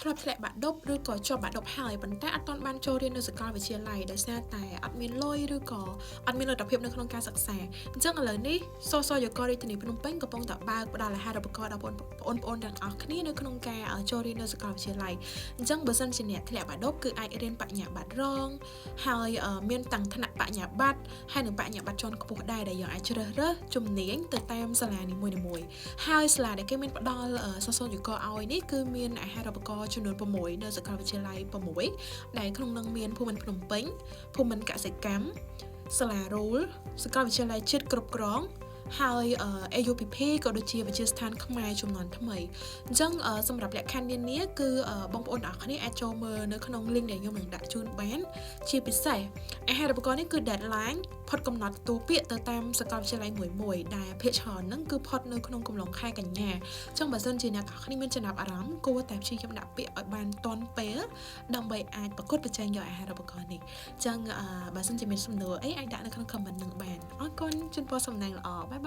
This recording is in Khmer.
ធ្លាប់ធ្លាក់បាក់ឌុបឬក៏ជាប់បាក់ឌុបហើយប៉ុន្តែអត់ទាន់បានចូលរៀននៅសាកលវិទ្យាល័យដោយសារតែអត់មានលុយឬក៏អត់មានលទ្ធភាពនៅក្នុងការសិក្សាអញ្ចឹងឥឡូវនេះសសយករាជធានីភ្នំពេញកំពុងតែបើកផ្ដល់អាហារូបករណ៍ដល់បងប្អូនទាំងអស់គ្នានៅក្នុងការចូលរៀននៅសាកលវិទ្យាល័យអញ្ចឹងបើសិនជាអ្នកធ្លាក់បាក់ឌុបគឺអាចរៀនបញ្ញាបត្ររងហើយមានតាំងថ្នាក់បញ្ញាបត្រហើយនិងបញ្ញាបត្រជាន់ខ្ពស់ដែរដែលយើងអាចជ្រើសរើសជំនាញទៅតាមសាលានីមួយៗហើយសាលាដែលគេមានផ្ដល់សសយកឲ្យនេះគឺមានអាហារូបករណ៍ចំនួន6នៅសាកលវិទ្យាល័យ6ដែលក្នុងនឹងមានភូមិន្ទភ្នំពេញភូមិន្ទកសិកម្មសាលារូលសាកលវិទ្យាល័យជាតិគ្រប់គ្រងហើយ AUPP ក៏ដូចជាវិទ្យាស្ថានខ្មែរជំនាន់ថ្មីអញ្ចឹងសម្រាប់លក្ខខណ្ឌនានាគឺបងប្អូនទាំងអស់គ្នាអាចចូលមើលនៅក្នុង link ដែលខ្ញុំនឹងដាក់ជូនបានជាពិសេសអាហារូបករណ៍នេះគឺ deadline ផុតកំណត់ទទួលពាក្យទៅតាមសាកលវិទ្យាល័យមួយមួយដែលភាគច្រើនហ្នឹងគឺផុតនៅក្នុងកំឡុងខែកញ្ញាអញ្ចឹងបើសិនជាអ្នកទាំងអស់គ្នាមានចំណាប់អារម្មណ៍គួរតែព្យាយាមដាក់ពាក្យឲ្យបានទាន់ពេលដើម្បីអាចប្រកួតប្រជែងយកអាហារូបករណ៍នេះអញ្ចឹងបើសិនជាមានសំណួរអីអាចដាក់នៅក្នុង comment នឹងបានអរគុណជូនពរសំណាងល្អ bye bye.